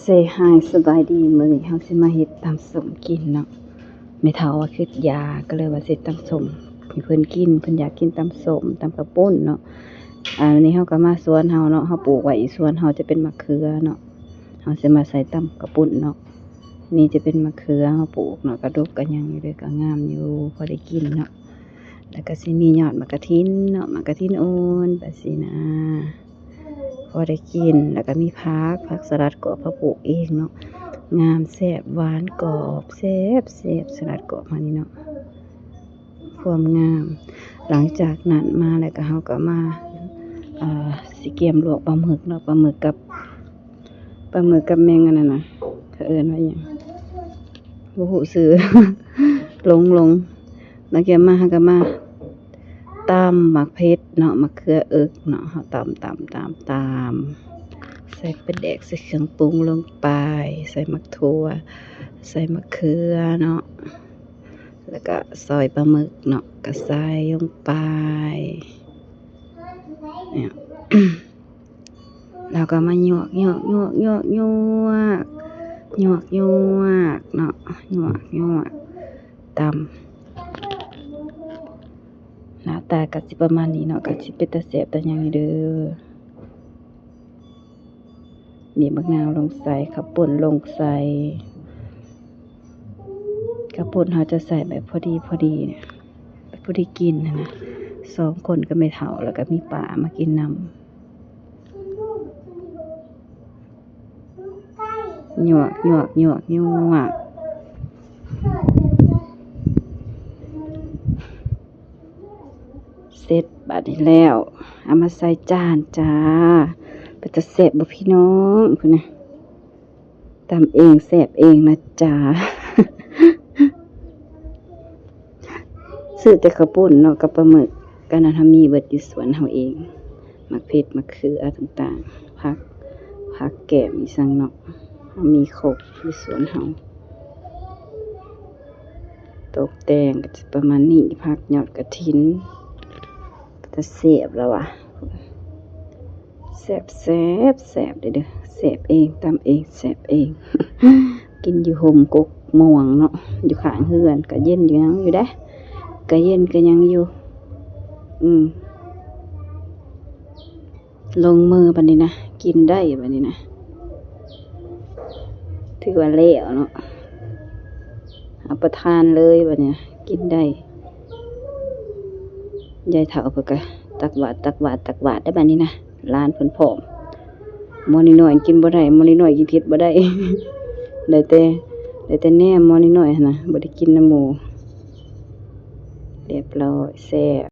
Say hi ສະບາຍດີ ມື້ນີ້ເຮົາຊິມາເຮັດຕຳສົ້ມກິນເນາະ. ແມ່ເຖົ້າວ່າຄຶດຢາກ ກໍເລີຍວ່າຊິເຮັດຕຳສົ້ມໃຫ້ເພິ່ນກິນ ເພິ່ນຢາກກິນຕຳສົ້ມ ຕຳເຂົ້າປຸ້ນເນາະ. ອັນນີ້ເຮົາກໍມາສວນເຮົາເນາະ ເຮົາປູກໄວ້ຢູ່ສວນເຮົາຈະເປັນໝາກເຂືອເນາະ ເຮົາຊິມາໃສ່ຕຳເຂົ້າປຸ້ນເນາະ. ນີ້ຈະເປັນໝາກເຂືອເຮົາປູກເນາະ ກະດົກກະຫຍັງຢູ່ເດີ ກະງາມຢູ່ ພໍໄດ້ກິນເນາະ. ແລ້ວກໍຊິມີຍອດໝາກກະທິນເນາະ ໝາກກະທິນອ່ອນແບບຊີ້ນະ ພໍໄດ້ກິນ. ແລ້ວກໍມີຜັກ ຜັກສະຫຼັດກອບເຮົາປູກເອງເນາະ ງາມແຊບຫວານກອບ ແຊບໆ ສະຫຼັດກອບເຮົານີ້ເນາະ ຄວາມງາມ. ຫຼັງຈາກນັ້ນມາແລ້ວກໍເຮົາກໍມາ ເອີ ຊິກຽມລວກປາໝຶກເນາະ ປາໝຶກກັບ ປາໝຶກກັບແມງອັນນັ້ນນະ ເຂົາເອີ້ນວ່າຫຍັງ ບໍ່ຮູ້ຊື່ ຫຼົງໆ. ຫຼັງຈາກມາ ເຮົາກໍມາຕຳໝາກເຜັດເນາະ ໝາກເຂືອເອິກເນາະ ເຮົາຕຳ ຕຳ ຕຳ ຕຳ ໃສ່ປາແດກ ໃສ່ເຄື່ອງປຸງລົງໄປ ໃສ່ໝາກຖົ່ວ ໃສ່ໝາກເຂືອເນາະ ແລ້ວກໍຊອຍປາໝຶກເນາະ ກໍໃສ່ລົງໄປເນາະ. ແລ້ວກໍມາຍວກ ຍວກ ຍວກ ຍວກ ຍວກ ຍວກ ຍວກເນາະ ຍວກ ຍວກ ຕຳ. ໜ້າຕາກໍຊິປະມານນີ້ເນາະ ກໍຊິເປັນຕາແຊບຕາຫຍັງຢູ່ເດີ. ບີບບັກນາວລົງໃສ່ ເຂົ້າປຸ້ນລົງໃສ່ ເຂົ້າປຸ້ນເຮົາຈະໃສ່ແບບພໍດີໆ ແບບພໍດີກິນຫັ້ນນະ ສອງຄົນກັບແມ່ເຖົ້າ ແລ້ວກໍມີປ້າມາກິນນຳ. ຍວກ ຍວກ ຍວກ ຍວກ ເສັດບາດນີ້ແລ້ວ ເອົາມາໃສ່ຈານຈ້າ. ເປັນຕາແຊບບໍ່ພີ່ນ້ອງ ພຸ້ນນະ ຕຳເອງແຊບເອງນະຈ້າ. ຊື້ແຕ່ເຂົ້າປຸ້ນເນາະ ກັບປາໝຶກ ກະນັ້ນເຮົາມີເບິດຢູ່ສວນເຮົາເອງ ໝາກເຜັດ ໝາກເຂືອຕ່າງໆ ຜັກ ຜັກແກ້ມອີ່ຫຍັງເນາະ ເຮົາມີຄົບຢູ່ສວນເຮົາ. ຕົກແຕ່ງກໍຈະປະມານນີ້ ຜັກຍອດກະຖິນ ເປັນຕາແຊບແລ້ວຫວາ. ແຊບ ແຊບ ແຊບເດີ້ ແຊບເອງ ຕຳເອງ ແຊບເອງ. ກິນຢູ່ຮົ່ມກົກມ່ວງເນາະ ຢູ່ຂ້າງເຮືອນ ກະເຢັນຢູ່ຫຍັງຢູ່ເດ້ ກະເຢັນກະຫຍັງຢູ່. ອືມ ລົງມືບາດນີ້ນະ ກິນໄດ້ບາດນີ້ນະ ຖືວ່າແລ້ວເນາະ ຮັບປະທານເລີຍບາດນີ້ນະ ກິນໄດ້. ຍາຍເຖົ້າເພິ່ນກະຕັກບາດ ຕັກບາດ ຕັກບາດໄດ້ບາດນີ້ນະ ຫຼານເພິ່ນພ້ອມ. ໝໍ້ນ້ອຍໆກິນບໍ່ໄດ້ ໝໍ້ນ້ອຍໆກິນເຜັດບໍ່ໄດ້ ໄດ້ແຕ່ ໄດ້ແຕ່ແນມໝໍ້ນ້ອຍໆຫັ້ນນະ ບໍ່ໄດ້ກິນນຳໝູ່. ລຽບຮ້ອຍ ແຊບ.